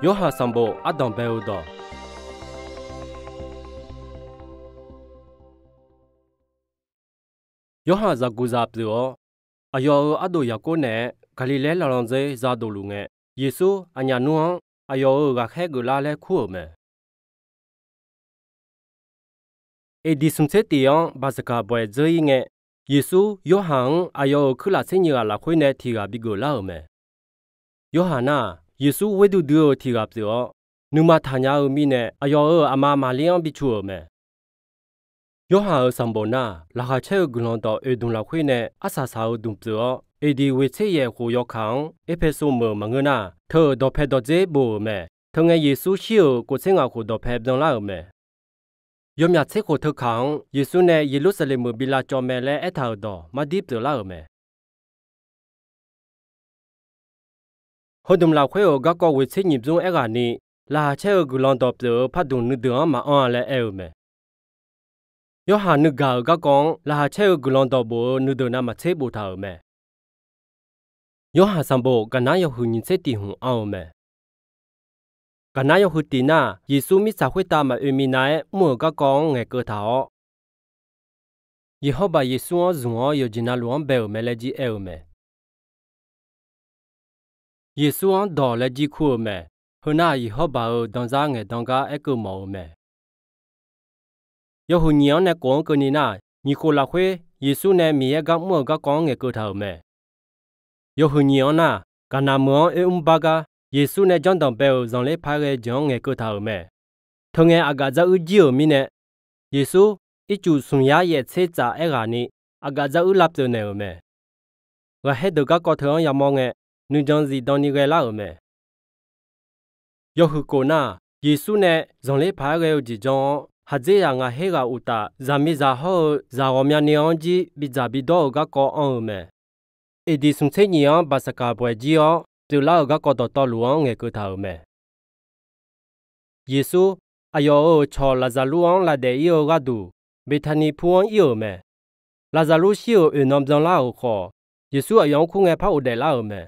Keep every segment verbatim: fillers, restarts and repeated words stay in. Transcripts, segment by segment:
Yorhaq sanqbof ardanq bae-eu dawq. Yorhaq zaqguqzaq pyeuf-awr, aqyawf-euq ardov Yaqkov naeq-aer Gaqliqlaer lalan dzer za dovluf ngae, Yeqsur aqnyaf nmr-anr aqyawf-euq ghaqkhaer geuflar laer kur-euq mae. Eqdiq smq tser tif-anr Baqsaqkaq bawq-aeq dzeur-ir ngae, Yeqsur Yorhaq-anr aqyawf-euq kuirlaf tser nyif ghaq lafkhoer nae tiq ghaq bigeuf lar-euq mae. Yorhaq nar-aq, Yeqsur ghoer duidui-eu tiq ghaq pyeuf-awr, nuima taqnya-eu mirnae aqyawf-euq aqma Maqlir-anr bi cu-euq mae. Yorhaq-euq sanqbof nar, laqkhaq caer-eu guiqlanq dawq oeq dmq lafkhoer nae arsaq saq-eu dmq pyeuf-awr, Eqdiq ghoeq tser yaef khof yawkaq-anr Erpersu meuq maqngeur nar, teu-euq dawqpae dawqdzer bof-euq mae. Teungae Yeqsur shir-euq kof tser ngaq khof dawqpae byanlar-euq mae. Yawmyaf tser khof teukaq-anr Yeqsur nae Yeqlursaqlaeq meuq bi lavcawv mae laer aertaq-euq dawq mardir pyeuflar-euq mae. Heudmq lafkhoer-euq garkawv ghoeq tser nyiq bymr aerghaqni, laqkhaq caer-eu guiqlanq dawq pyeuf-eu pardmq nuideuq-anr maqanr-a laer aer-eu mae. Yorhaq nuigaq-euq garkawv-anr laqkhaq caer-eu guiqlanq dawq bof-eu nuideuq navmaqtser boftaq-euq mae. Yorhaq sanqbof gaqnar yawhuiq nyiq tser tif hmq anr-eu mae. Gaqnar yawhuiq tif nar, Yeqsur mirtsaq khoertav maqoe minav-aer mr-euq garkawv-anr ngaeqkeuv taq-awr, Yeqhawrbaq Yeqsur-anr zmq-awr yawqjeq navluf-anr bae-euq mae laer jir aer-eu mae. Yeqsur-anr dawq laer jir kur-eu mae. Heu nar, Yeqhawrbaq-euq danzar ngaeqdan gar aerkeuv mawf-eu mae. Yawhuiq nyiq-anr nae kof-anr keuvni nar, nyiq khof lafkhoer Yeqsur nae Miqyaer gar mr-euq garkawv-anr ngaeqkeuv taq-euq mae. Yawhuiq nyiq-anr nar, Gaqnaq meuq-anr oermr bar gar Yeqsur nae janrdanq bae-euq zanqler paq-aer ghae-eu jeq-anr ngaeqkeuv taq-euq mae. Teungae aqgaf dzaruir jir-euq mirnae, Yeqsur ircuf smq yar yaef tser tsaf aerghaqni aqgaf dzaruir lavpyeuf naeq-euq mae. Ghaqkhaer deuq garkawv teu-anr yamawr ngae, nuijan zifdan ni ghaelar-euq mae. Yawhuiq kof nar, Yeqsur nae zanqler paq-aer ghae-eu jeq janr-awr, khaqdzerzaq ngaq her ghaq uqtaf, zaqmiqzaq hawr-eu zaq ghawqmyani-anr jir bidzaq bidawr-euq garkawv anr-eu mae. Eqdiq smq tser nyiq-anr Baqsaqkaq bawq-aeq jir-awr pyeuflar-euq garkawv dawqtawvluf-anr ngaeqkeuv taq-euq mae. Yeqsur, aqyawf-euq cawq Laqzaqlur-anr lavdaef ir-eu gharduq, Beqtani pur-anr ir-euq mae. Laqzaqlur shir-euq oeq nan byanlar-euq khawf, Yeqsur aqyawf-anr kur ngae par ghofdaef lar-euq mae.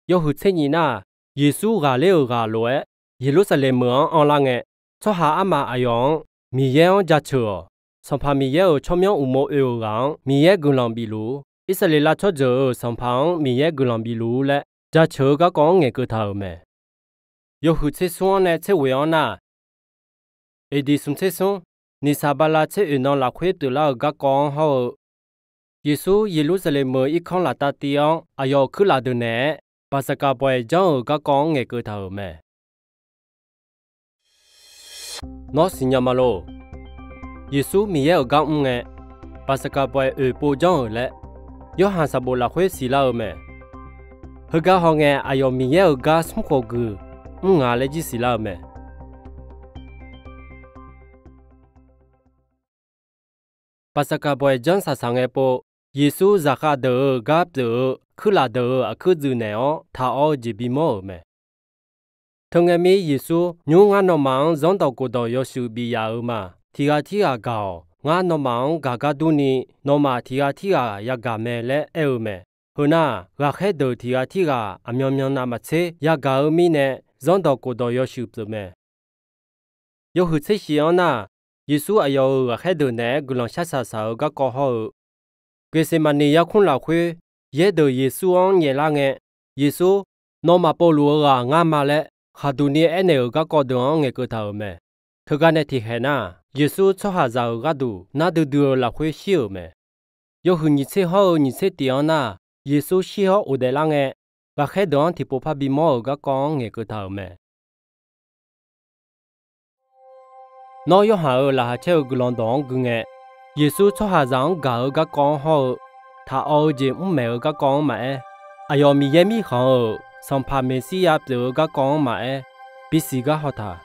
Yawhuiq tser nyiq nar, Yeqsur ghaqler-euq ghaq lof-aer, Yeqlursaqlaeq meuq-anr anrlar ngae, tsawrhaq armaf aqyawf-anr Miqyaer-anr jaceuq-awq. Sanqpaq Miqyaer-euq tsawrmyanr uqmov oe-euq ghaq-anr Miqyaer guiqlanq bifluf-ur. Irsaqleqlav tsawrjeuq-euq Sanqpaq-anr Miqyaer guiqlanq bifluf-ur laer jaceuq-eu garkawv-anr ngaeqkeuv taq-euq mae. Yawhuiq tser smr-anr nae tser ghoeq-anr nar, Eqdiq smq tser smr, Niqsaq bala tser oeq nan lafkhoer pyeuflar-euq garkawv-anr hawr-eu, Yeqsur Yeqlursaqlaeq meuq irkanr laftav tiv-anr aqyawf-euq kuirlaf deuq naeq-aer Baqsaqkaq bawq-aeq janr-euq garkawv-anr ngaeqkeuv taq-euq mae. Nawr siqnya ma lor. Yeqsur Miqyaer-euq gar mr ngae, Baqsaqkaq bawq-aeq oeq pov janr-euq laer, Yorhaq sanqbof lafkhoer siqlar-eu mae. Heugar hawngae, aqyawf Miqyaer-euq gar smr khof guiq mr nga laer jir siqlar-eu mae. Baqsaqkaq bawq-aeq janr saqsaq ngae pov, Yeqsur zaqkhav deuq-euq gar pyeuf-eu kuirlaf deuq-euq aqkuir dzuif naeq-awr taq awv-eu jeq bimawr-euq mae. Teungae mir Yeqsur, Nymr ngar nawmaf-anr Zanrdawq khofdawq yawshuif bif yaf-euq ma. Tiq ghaq tirghaq gaq-awq. Ngar nawmaf-anr gaq gar durni, nawmaf tiq ghaq tirghaq yagaq mae laer aer-eu mae. Heu nar, ghaqkhaer deuq tiq ghaq tirghaq aqmyanmyan navmaqtser yagaq-eu mirnae, Zanrdawq khofdawq yawshuif pyeuf mae. Yawhuiq tser shif-anr nar, Yeqsur aqyawf-euq ghaqkhaer deuq naeq-aer guiqlanq shar shaq saq-eu garkawv hawr-eu, Geqseqmaqniq yarkmr lafkhoer yaer deuq Yeqsur-anr nyaeflar ngae, Yeqsur, Nawmaf povluf-eu ghaq ngar ma laer khaqduq ni aernaeq-euq garkawv deuq-anr ngaeqkeuv taq-euq mae. Teugar nae tiqkhaeq nar, Yeqsur tsawrhaqzaq-euq gharduq nar duidui-eu lafkhoer shir-euq mae. Yawhuiq nyiq tser hawr-eu nyiq tser tif-anr nar, Yeqsur shir-awr ghofdaef lar ngae, ghaqkhaer deuq-anr tiqpov par bimawr-euq garkawv-anr ngaeqkeuv taq-euq mae. Nawr Yorhaq-euq laqkhaq caer-eu guiqlanq dawq-anr gui ngae, Yeqsur tsawrhaqzaq-anr gaq-eu garkawv-anr hawr-eu, taq awv-eu jeq mr maeq-eu garkawv-anr maqaer, aqyawf Miqyaer Mirkhanq-euq Sanqpaq Meqsirya pyeuf-eu garkawv-anr maqaer, bisiq gar haw taq.